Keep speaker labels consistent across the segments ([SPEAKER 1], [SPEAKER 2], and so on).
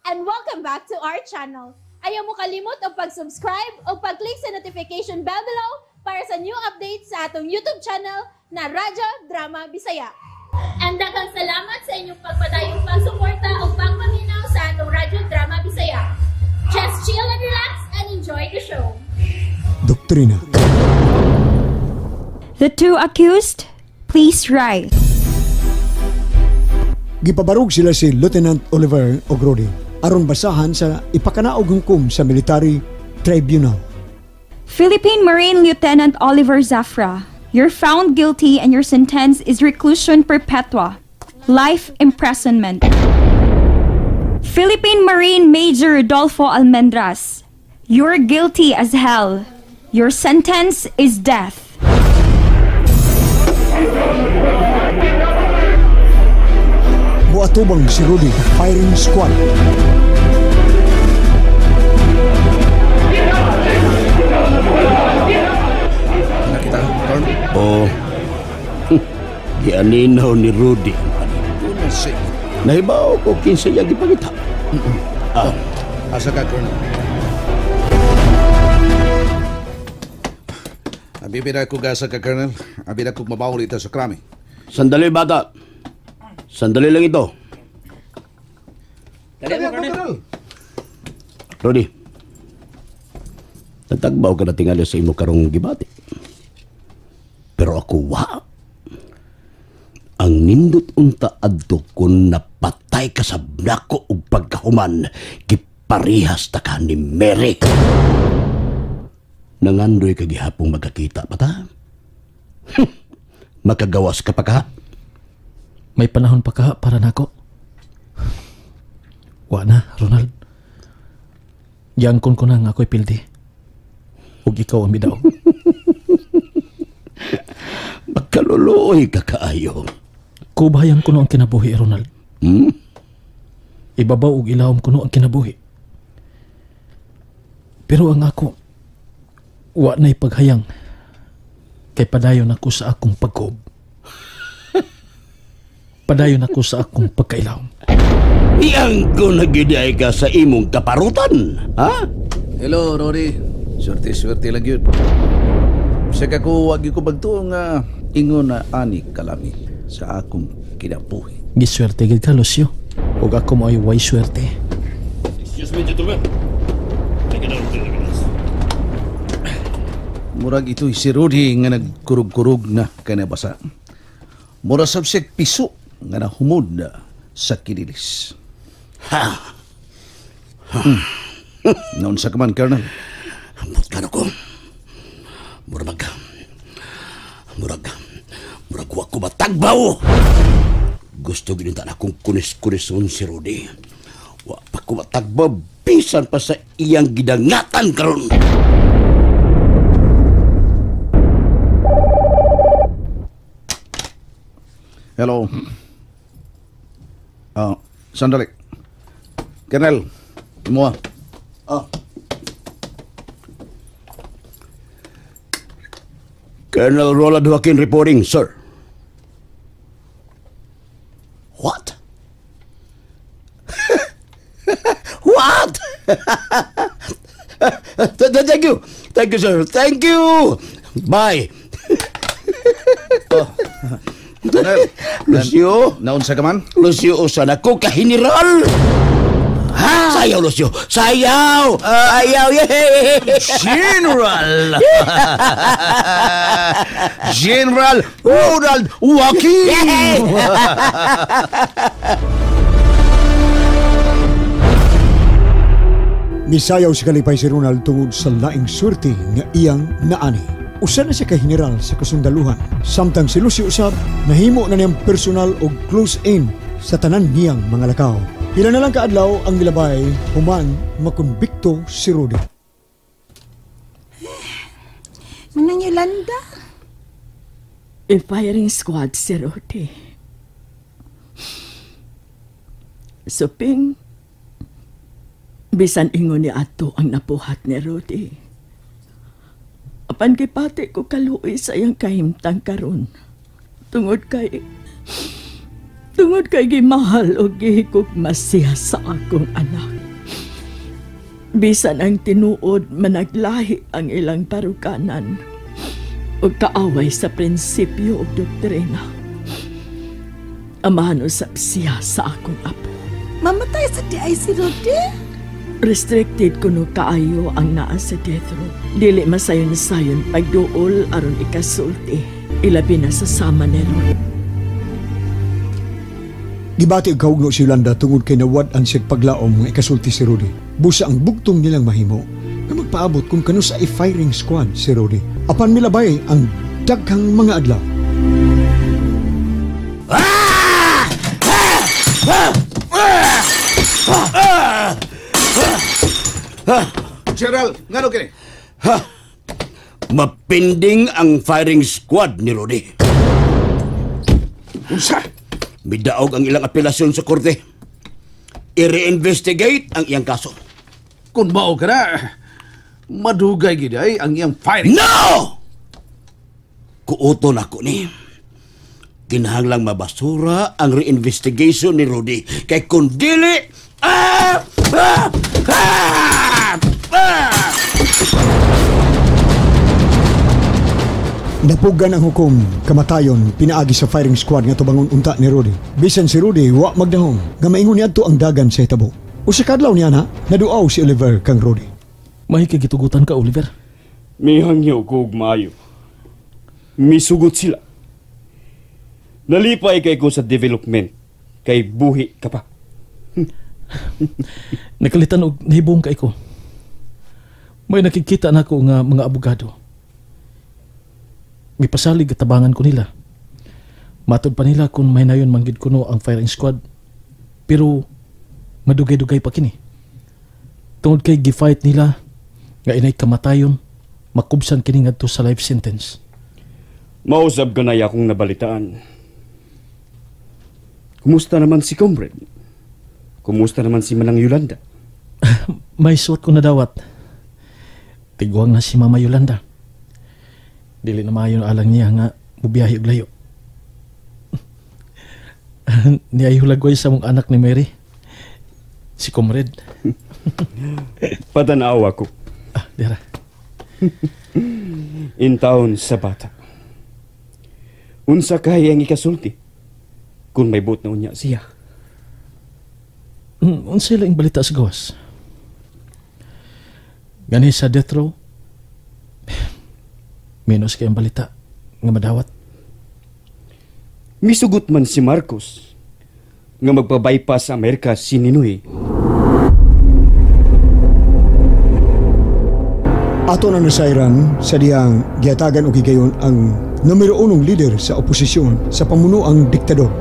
[SPEAKER 1] And welcome back to our channel. Ayaw mo kalimot og pag-subscribe o pag-click sa notification bell below para sa new updates sa atong YouTube channel na Radyo Drama Bisaya. And daghang salamat sa inyong pagpadayong pagsuporta o pagpaminaw sa atong Radyo Drama Bisaya. Just chill and relax and enjoy the show.
[SPEAKER 2] Doktrina.
[SPEAKER 3] The two accused, please rise.
[SPEAKER 2] Gipabarog sila si Lieutenant Oliver og Rudy aron basahan sa ipakanaog hukom sa military tribunal.
[SPEAKER 3] Philippine Marine Lieutenant Oliver Zafra, you're found guilty and your sentence is reclusion perpetua, life imprisonment. Philippine Marine Major Rodolfo Almendras, you're guilty as hell. Your sentence is death.
[SPEAKER 2] Muatubang si Rudy, firing squad.
[SPEAKER 4] Nakita ka, Colonel?
[SPEAKER 5] Oo. Gianinaw ni Rudy ang panit. Nahibaw ko kinsa iyang gipangita.
[SPEAKER 4] Ah. Asa ka, Colonel? Abi na ko gasa ka, Colonel. Abi na ko mabaw dito sa krami.
[SPEAKER 5] Sandali, bata. Sandali lang ito.
[SPEAKER 4] Dali mo, Colonel.
[SPEAKER 5] Rudy, natagbaw ka na tingali sa imo karong gibati. Pero ako wa. Ang nindot unta adto kun napatay ka sa nako og pagkahuman, giparihas ta ka ni Mary. Nangandoy ka gihapong magkakita pa ta? Makagawas ka pa ka?
[SPEAKER 6] May panahon pa ka para nako. Wa na, Ronald. Giangkon ko na nga ako'y pildi. Ug ikaw ang midaog.
[SPEAKER 5] Magkaluluoy ka kaayo.
[SPEAKER 6] Kubayan ko no ang kinabuhi, Ronald.
[SPEAKER 5] Hmm?
[SPEAKER 6] Ibabaw ug ilawom ko no ang kinabuhi. Pero ang ako, wa na'y paghayang kay padayon ako sa akong pagkuob. Padayon ako sa akong pagkailawom.
[SPEAKER 5] Iyang ko nagiday ka sa imong kaparutan, ha?
[SPEAKER 4] Hello, Rory. Swerte-swerte lang yun. Sa kako, wag ko bagtuo nga ingon na ani kalami sa akong kinabuhi.
[SPEAKER 6] Giswerte gid ka, Lucio. Ug ako mo ay way swerte.
[SPEAKER 7] Excuse me, gentlemen. Take it down to the glass.
[SPEAKER 4] Murag ito'y si Rudy nga nagkurug-kurug na kanabasa. Mura sab siya piso nga nahumod na sa kinilis.
[SPEAKER 5] Ha?
[SPEAKER 4] Noon sa kaman, Colonel.
[SPEAKER 5] Ambot ka na ko. Murag. Murag. Murag wa ko matagbaw. Gusto gininta na akong kunis-kunison si Rudy. Wa pa ko matagbaw bisan pa sa iyang gidangatan karon.
[SPEAKER 4] Hello. Sandali. Colonel, imo.
[SPEAKER 5] Ah. Colonel Roland Joaquin reporting, sir. What? What? Thank you. Thank you, sir. Thank you. Bye.
[SPEAKER 4] Oh. Colonel,
[SPEAKER 5] Lucio.
[SPEAKER 4] Naunsa ka man?
[SPEAKER 5] Lucio, usan ako ka general. Ha? Sayaw, Lucio. Sayaw! Ayaw! Yay!
[SPEAKER 4] General! General Ronald Joaquin!
[SPEAKER 2] Misayaw si kalipay si Ronald tungod sa laing swerte nga iyang naani. Usa na siya ka general sa kasundaluhan. Samtang si Lucio usab, nahimo na niyang personal og close-in sa tanan niyang mga lakaw. Pila na lang kaadlaw ang milabay, human makonbikto si Rudy.
[SPEAKER 8] Manang Yolanda?
[SPEAKER 9] I-firing squad si Rudy. Suping, bisan ingon ni ato ang napuhat ni Rudy. Apan gipati ko kaluoy sa iyang kahimtang karon. Tungod Tungod kay gimahal o gihigugma siya sa akong anak. Bisan ang tinuod managlahi ang ilang tarukanan o kaaway sa prinsipyo o doktrina. Amahan usab siya sa akong apo.
[SPEAKER 8] Mamatay sa di ay si Rudy?
[SPEAKER 9] Restricted kuno kaayo ang naa sa death row. Dili masayon-sayon pagduol aron ikasulti. Ilabi na sa sama ni Rudy.
[SPEAKER 2] Gibati og kaugno si Yolanda tungod kay nawad-an siya paglaom nga ikasulti si Rudy. Busa ang bugtong nilang mahimo nga magpaabot kung kanu sa i-firing squad si Rudy. Apan milabay ang daghang mga adlaw.
[SPEAKER 4] General, ngano kini?
[SPEAKER 5] Ha? Mapinding ang firing squad ni Rudy.
[SPEAKER 4] Unsa?
[SPEAKER 5] Midaog ang ilang apelasyon sa korte. I-reinvestigate ang iyang kaso.
[SPEAKER 4] Kung mao ka na, madugay gid ay ang iyang firing.
[SPEAKER 5] No! Kuuto na ko ni. Kinahanglang mabasura ang reinvestigation ni Rudy. Kay kung dili,
[SPEAKER 2] Napugan ang hukom, kamatayon, pinaagi sa firing squad nga tubangon unta ni Rudy. Bisan si Rudy, wa magdahom, nga maingon niadto ang dagan sa hitabo. Usa ka adlaw niya na, naduaw si Oliver kang Rudy.
[SPEAKER 6] May kagitugutan ka, Oliver.
[SPEAKER 7] Mihangyo ko og maayo. Misugot sila. Nalipay kay ko sa development, kay buhi ka pa.
[SPEAKER 6] Nakalitan og nahibong kay ko. May nakikita na ako nga mga abogado. Mipasalig at tabangan ko nila. Matod pa nila kung may nayon manggid kuno ang firing squad. Pero madugay-dugay pa kini. Tungod kay gifight nila nga inay kamatayon, makubsan kini ngadto sa life sentence.
[SPEAKER 7] Mausab ganay akong nabalitaan. Kumusta naman si Comrade? Kumusta naman si Manang Yolanda?
[SPEAKER 6] May suot ko na dawat. Tiguang na si Mama Yolanda. Dili na maayo alang niya nga mubiyahe og layo. Niay hulagway sa mong anak ni Mary. Si Comrade.
[SPEAKER 7] Patanawa ko.
[SPEAKER 6] Ah, dira.
[SPEAKER 7] In town sa bata. Unsa kay ang ikasulti? Kung may buot na unya siya.
[SPEAKER 6] Unsa laing balita sa gawas? Gani sa death row, menos kay ang balita nga madawat.
[SPEAKER 7] Misugot man si Marcos nga magpa-bypass sa Amerika si Ninoy.
[SPEAKER 2] Ato na nasayran sa diyang gihatagan og higayon ang numero unong lider sa oposisyon sa pamunuang diktador.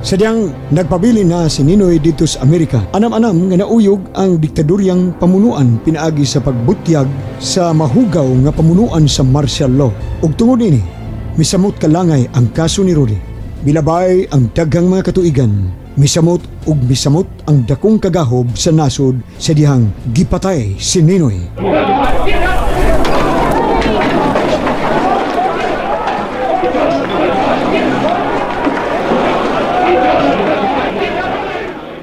[SPEAKER 2] Sa diyang nagpabili na si Ninoy dito sa Amerika, anam-anam nga nauyog ang diktadoryang pamunuan pinaagi sa pagbutyag sa mahugaw nga pamunuan sa martial law. Ug tungod ini, misamot kalangay ang kaso ni Rudy. Bilabay ang daghang mga katuigan, misamot ug misamot ang dakong kagahob sa nasod sa dihang gipatay si Ninoy.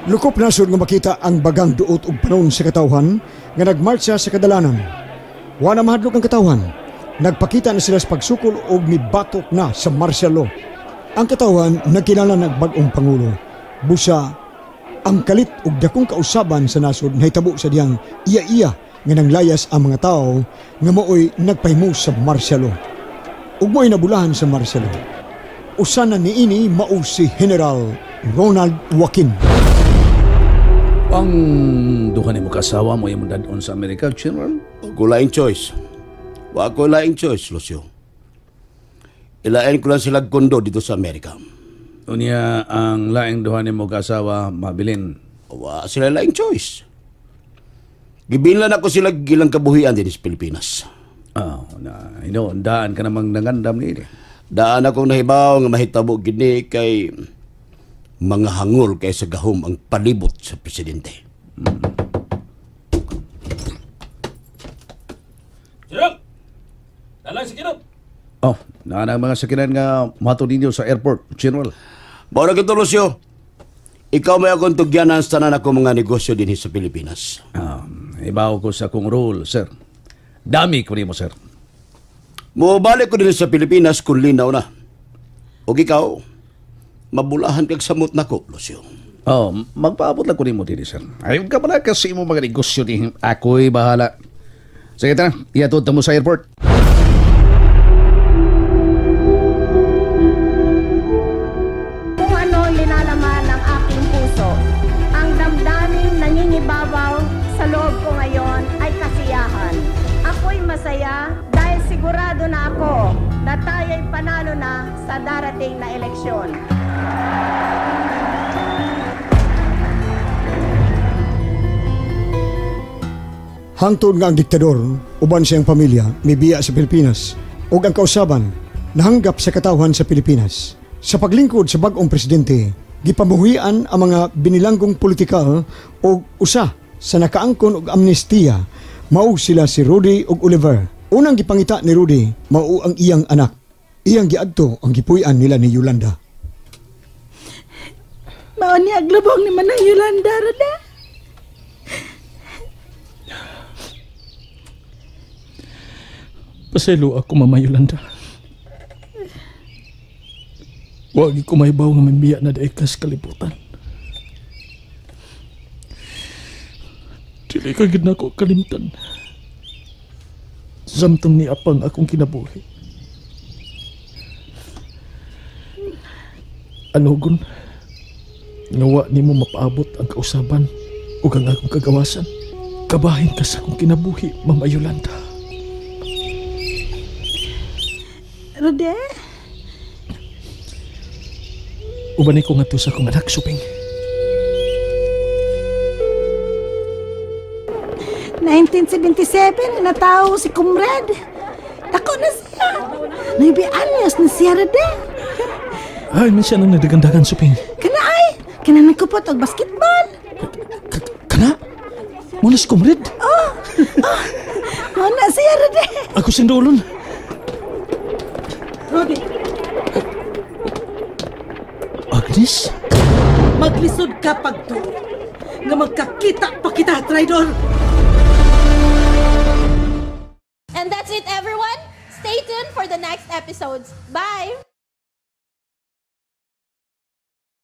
[SPEAKER 2] Lukop nasod nga makita ang bagang duot ug panon sa katawhan nga nagmarcha sa kadalanan. Wa na mahadlok ang katawhan. Nagpakita na sila sa pagsukol og mibatok na sa martial law. Ang katawhan nagkilala ng bag-ong pangulo. Busa ang kalit ug dakong kausaban sa nasod nahitabo sa diyang iya-iya nga nanglayas ang mga tawo nga maoy nagpahimo sa martial law. Ug mo'y nabulahan sa martial law. Usa na niini mao si General Ronald Joaquin.
[SPEAKER 4] Ang duha nimo kasawa mo imong dadon sa Amerika, General?
[SPEAKER 5] Wako laing choice. Wako laing choice, Lucio. Ilain ko lang sila kondo dito sa Amerika.
[SPEAKER 4] Unya ang laing duha nimo kasawa mabilin.
[SPEAKER 5] Wa sila laing choice. Gibilan ako sila gilang kabuhian din sa Pilipinas.
[SPEAKER 4] Ah, na, ino, daan ka namang nangandam ni.
[SPEAKER 5] Daan akong nahibaw nga mahitabo gini kay mga hangol kay sa gahom ang palibot sa presidente.
[SPEAKER 7] General! Dalang sa kinot!
[SPEAKER 4] Oh, naanang mga sakinan nga mato ninyo sa airport, General.
[SPEAKER 5] Bawa na kito, Lucio. Ikaw may akong tugyanan sa tanan ako mga negosyo dinhi sa Pilipinas.
[SPEAKER 4] Ibaw ko sa akong role, sir. Dami ko nimo, sir.
[SPEAKER 5] Mubalik ko dinhi sa Pilipinas kung linaw na. Og ikaw, mabulahan kag samot nako, Lucio.
[SPEAKER 4] Oh, magpaabot lang ko nimo dinhi, sir. Ayaw ka pala kasi mo mga negosyo ni ako'y bahala. Sige tara, iatod mo sa airport.
[SPEAKER 10] Kung ano linalaman ng aking puso, ang damdaming nangingibabaw sa loob ko ngayon ay kasiyahan. Ako'y masaya dahil sigurado na ako na tayo'y panalo na sa darating na eleksyon.
[SPEAKER 2] Hangtod nga ang diktador uban siyang pamilya mibiya sa Pilipinas ug ang kausaban nahanggap sa katawhan sa Pilipinas. Sa paglingkod sa bag-ong presidente, gipamuhian ang mga binilanggong politikal og usa sa nakaangkon og amnestiya mao sila si Rudy ug Oliver. Unang gipangita ni Rudy mao ang iyang anak. Iyang giadto ang gipuy-an nila ni Yolanda.
[SPEAKER 8] Mao ni aglubong ni Manang Yolanda, Rudy.
[SPEAKER 6] Pasaylo ako, Mama Yolanda. Wag ko mahibaw nga mambiya na daig ka sa kalibutan. Dili ka gid nako kalimtan. Samtang ni apang akong kinabuhi. Anugon, nawa nimo mapaabot ang kausaban ug ang akong kagawasan. Kabahin ka sa akong kinabuhi, Mama Yolanda.
[SPEAKER 8] Rode?
[SPEAKER 6] Uban ko ngadto sa akong anak, Suping.
[SPEAKER 8] 1977, natawo si Comrade. Dako na siya. 9 anyos na siya, Rode.
[SPEAKER 6] Ay, man siya nang nadagandagan, Suping.
[SPEAKER 8] Kana ay! Kana nagkupot og basketball.
[SPEAKER 6] Kana? Muna si Comrade?
[SPEAKER 8] Oh! Oh! Muna siya, Rode.
[SPEAKER 6] Ako sindulon.
[SPEAKER 8] Rode.
[SPEAKER 6] Agnes?
[SPEAKER 9] Maglisod ka pagtuo nga magkakita pa kita, traidor!
[SPEAKER 1] And that's it, everyone. Stay tuned for the next episodes. Bye!